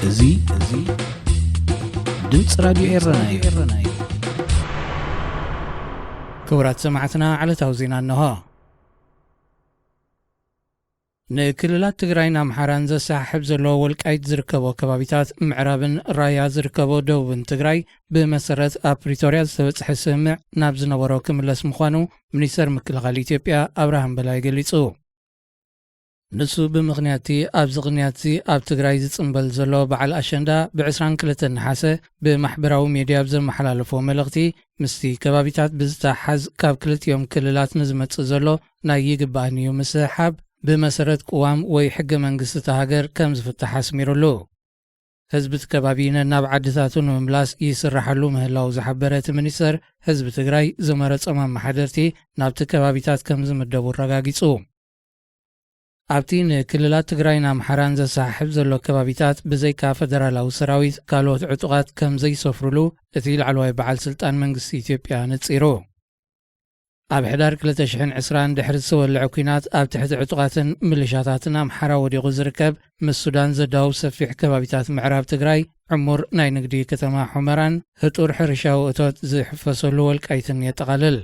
እዚ እዚ ድምፂ ራዲዮ ኤረና እዩ። ክቡራት ሰማዕትና፣ ዕለታዊ ዜና እንሆ። ንክልላት ትግራይን ኣምሓራን ዘሰሓሕብ ዘሎ ወልቃይት ዝርከቦ ከባቢታት ምዕራብን ራያ ዝርከቦ ደቡብን ትግራይ፣ ብመሰረት ኣብ ፕሪቶርያ ዝተበፅሐ ስምምዕ፣ ናብ ዝነበሮ ክምለስ ምዃኑ ሚኒስተር ምክልኻል ኢትዮጵያ ኣብርሃም በላይ ገሊጹ። ንሱ ብምኽንያት'ቲ ኣብዚ ቅንያት'ዚ ኣብ ትግራይ ዝጽንበል ዘሎ በዓል ኣሸንዳ፣ ብ ዕስራን ክልተን ነሓሰ ብማሕበራዊ ሜድያ ኣብ ዘመሓላለፎ መልእኽቲ፣ ምስቲ ከባቢታት ብዝተሓሓዝ ካብ ክልቲኦም ክልላት ንዝመጽእ ዘሎ ናይ ይግባእኒ እዩ ምስሕሓብ፣ ብመሰረት ቅዋም ወይ ሕገ መንግስቲ እታ ሃገር ከም ዝፍታሕ ኣስሚሩሉ። ህዝቢ እቲ ከባቢ ነናብ ዓድታቱ ንምምላስ ይስራሓሉ ምህላዉ ዝሓበረ እቲ ሚኒስተር፣ ህዝቢ ትግራይ ዝመረጾም ኣመሓደርቲ ናብቲ ከባቢታት ከም ዝምደቡ ኣረጋጊጹ። ኣብቲ ንክልላት ትግራይን ኣምሓራን ዘሰሓሕብ ዘሎ ከባቢታት፣ ብዘይካ ፈደራላዊ ሰራዊት ካልኦት ዕጡቓት ከም ዘይሰፍሩሉ እቲ ላዕለዋይ በዓል ስልጣን መንግስቲ ኢትዮጵያ ኣነጺሩ። ኣብ ሕዳር ክልተ ሽሕን ዕስራን ድሕሪ ዝተወልዐ ኲናት፣ ኣብ ትሕቲ ዕጡቓትን ምልሻታትን ኣምሓራ ወዲቑ ዝርከብ፣ ምስ ሱዳን ዘዳውብ ሰፊሕ ከባቢታት ምዕራብ ትግራይ፣ ዕሙር ናይ ንግዲ ከተማ ሑመራን ህጡር ሕርሻዊ እቶት ዝሕፈሰሉ ወልቃይትን የጠቓልል።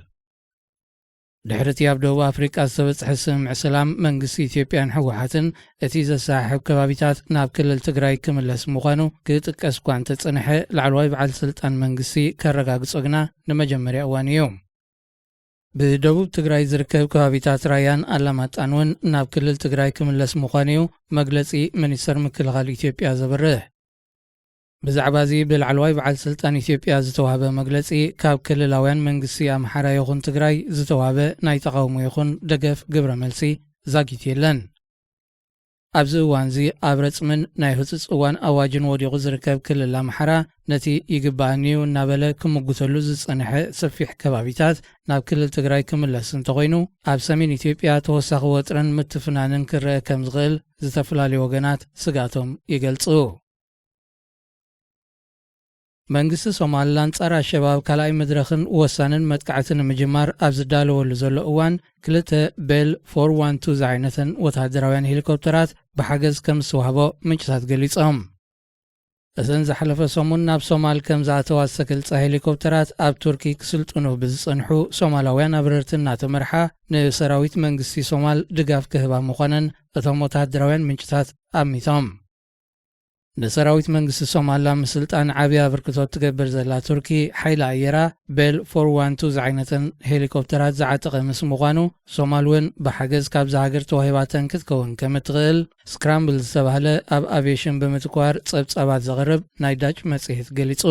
ድሕሪ እቲ ኣብ ደቡብ ኣፍሪቃ ዝተበጽሐ ስምምዕ ሰላም መንግስቲ ኢትዮጵያን ህወሓትን፣ እቲ ዘሰሓሕብ ከባቢታት ናብ ክልል ትግራይ ክምለስ ምዃኑ ክጥቀስ እኳ እንተጸንሐ፣ ላዕለዋይ በዓል ስልጣን መንግስቲ ከረጋግጾ ግና ንመጀመርያ እዋን እዩ። ብደቡብ ትግራይ ዝርከብ ከባቢታት ራያን ኣላማጣን እውን ናብ ክልል ትግራይ ክምለስ ምዃኑ እዩ መግለጺ ሚኒስተር ምክልኻል ኢትዮጵያ ዘብርህ። ብዛዕባ እዚ ብላዕለዋይ በዓል ስልጣን ኢትዮጵያ ዝተዋህበ መግለጺ፣ ካብ ክልላውያን መንግስቲ ኣምሓራ ይኹን ትግራይ ዝተዋህበ ናይ ተቓውሞ ይኹን ደገፍ ግብረ መልሲ ዛጊት የለን። ኣብዚ እዋንዚ ኣብ ረጽምን ናይ ህጹጽ እዋን ኣዋጅን ወዲቑ ዝርከብ ክልል ኣምሓራ፣ ነቲ ይግባኣኒ እዩ እናበለ ክምጉተሉ ዝጸንሐ ሰፊሕ ከባቢታት ናብ ክልል ትግራይ ክምለስ እንተኾይኑ፣ ኣብ ሰሜን ኢትዮጵያ ተወሳኺ ወጥርን ምትፍናንን ክረአ ከም ዝኽእል ዝተፈላለዩ ወገናት ስግኣቶም ይገልጹ። መንግስቲ ሶማል ኣንጻር ኣሸባብ ካልኣይ መድረኽን ወሳንን መጥቃዕቲ ንምጅማር ኣብ ዝዳለወሉ ዘሎ እዋን፣ ክልተ ቤል ፎር ዋን ቱ ዝዓይነተን ወተሃደራውያን ሄሊኮፕተራት ብሓገዝ ከም ዝተዋህቦ ምንጭታት ገሊጾም። እተን ዝሓለፈ ሰሙን ናብ ሶማል ከም ዝኣተዋ ዝተገልጻ ሄሊኮፕተራት፣ ኣብ ቱርኪ ክስልጥኑ ብዝጸንሑ ሶማላውያን ኣብረርቲ እናተመርሓ፣ ንሰራዊት መንግስቲ ሶማል ድጋፍ ክህባ ምዃነን እቶም ወተሃደራውያን ምንጭታት ኣሚቶም። ንሰራዊት መንግስቲ ሶማል ኣብ ምስልጣን ዓቢ ኣበርክቶ እትገብር ዘላ ቱርኪ፣ ሓይሊ ኣየራ ቤል ፎር ዋን ቱ ዝዓይነተን ሄሊኮፕተራት ዝዓጠቐ ምስ ምዃኑ፣ ሶማል እውን ብሓገዝ ካብዛ ሃገር ተዋሂባተን ክትከውን ከም እትኽእል፣ ስክራምብል ዝተባህለ ኣብ ኣቪየሽን ብምትኳር ጸብጻባት ዘቕርብ ናይ ዳች መጽሔት ገሊጹ።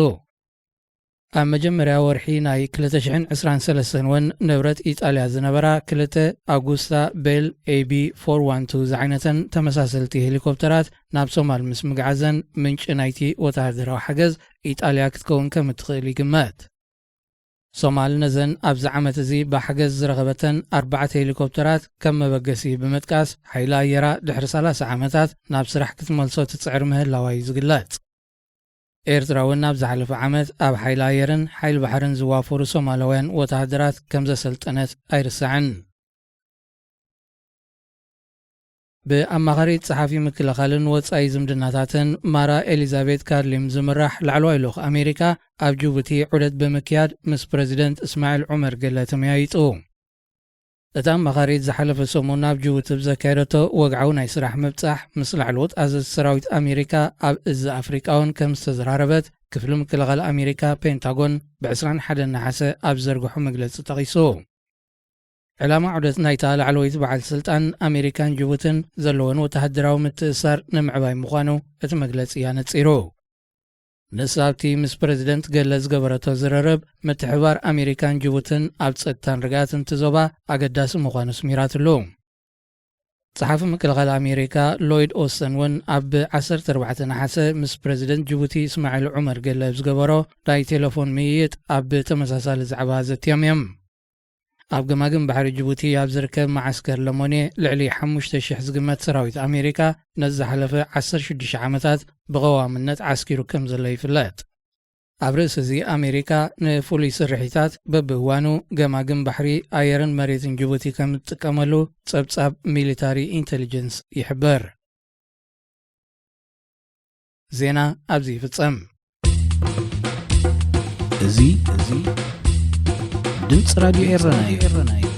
ኣብ መጀመርያ ወርሒ ናይ ክልተ ሽሕን ዕስራን ሰለስተን እውን ንብረት ኢጣልያ ዝነበራ ክልተ ኣጉስታ ቤል ኤቢ ፎር ዋን ቱ ዝዓይነተን ተመሳሰልቲ ሄሊኮፕተራት ናብ ሶማል ምስ ምግዓዘን፣ ምንጪ ናይቲ ወተሃደራዊ ሓገዝ ኢጣልያ ክትከውን ከም እትኽእል ይግመት። ሶማል ነዘን ኣብዚ ዓመት እዚ ብሓገዝ ዝረኸበተን ኣርባዕተ ሄሊኮፕተራት ከም መበገሲ ብምጥቃስ፣ ሓይሊ ኣየራ ድሕሪ ሰላሳ ዓመታት ናብ ስራሕ ክትመልሶ ትጽዕር ምህላዋ እዩ ዝግለጽ። ኤርትራ እውን ኣብ ዝሓለፈ ዓመት ኣብ ሓይሊ ኣየርን ሓይሊ ባሕርን ዝዋፈሩ ሶማላውያን ወተሃደራት ከም ዘሰልጠነት ኣይርሳዕን። ብኣማኻሪት ጸሓፊ ምክልኻልን ወጻኢ ዝምድናታትን ማራ ኤሊዛቤት ካርሊም ዝምራሕ ላዕለዋይ ልኡኽ ኣሜሪካ ኣብ ጅቡቲ ዑደት ብምክያድ ምስ ፕረዚደንት እስማዒል ዑመር ገለ ተመያይጡ። እታ ኣማኻሪት ዝሓለፈ ሰሙን ኣብ ጅቡቲ ብዘካየደቶ ወግዓዊ ናይ ስራሕ ምብጻሕ፣ ምስ ላዕለዎት ኣዘዝቲ ሰራዊት ኣሜሪካ ኣብ እዚ ኣፍሪቃ እውን ከም ዝተዘራረበት ክፍሊ ምክልኻል ኣሜሪካ ፔንታጎን ብ ዕስራን ሓደን ነሓሰ ኣብ ዝዘርግሖ መግለጺ ጠቒሱ። ዕላማ ዑደት ናይታ ላዕለወይቲ በዓል ስልጣን፣ ኣሜሪካን ጅቡትን ዘለወን ወተሃደራዊ ምትእስሳር ንምዕባይ ምዃኑ እቲ መግለጺ ኣነጺሩ። ንሳ ኣብቲ ምስ ፕረዚደንት ገለ ዝገበረቶ ዝርርብ፣ ምትሕብባር ኣሜሪካን ጅቡትን ኣብ ጸጥታን ርግኣትን እቲ ዞባ ኣገዳሲ ምዃኑ ኣስሚራትሉ። ጸሓፊ ምክልኻል ኣሜሪካ ሎይድ ኦስተን እውን ኣብ ዓሰርተ ኣርባዕተ ነሓሰ ምስ ፕረዚደንት ጅቡቲ እስማዒል ዑመር ገለ ኣብ ዝገበሮ ናይ ቴሌፎን ምይይጥ ኣብ ተመሳሳሊ ዛዕባ ዘትዮም እዮም። ኣብ ገማግም ባሕሪ ጅቡቲ ኣብ ዝርከብ መዓስከር ለሞኔ ልዕሊ ሓሙሽተ ሽሕ ዝግመት ሰራዊት ኣሜሪካ ነዚ ዝሓለፈ ዓሰርተ ሽዱሽተ ዓመታት ብቐዋምነት ዓስኪሩ ከም ዘሎ ይፍለጥ። ኣብ ርእሲ እዚ ኣሜሪካ ንፍሉይ ስርሒታት በብእዋኑ ገማግም ባሕሪ፣ ኣየርን መሬትን ጅቡቲ ከም እትጥቀመሉ ጸብጻብ ሚሊታሪ ኢንተሊጀንስ ይሕብር። ዜና ኣብዚ ይፍጸም። እዚ እዚ ድምፂ ራዲዮ ኤረና እዩ።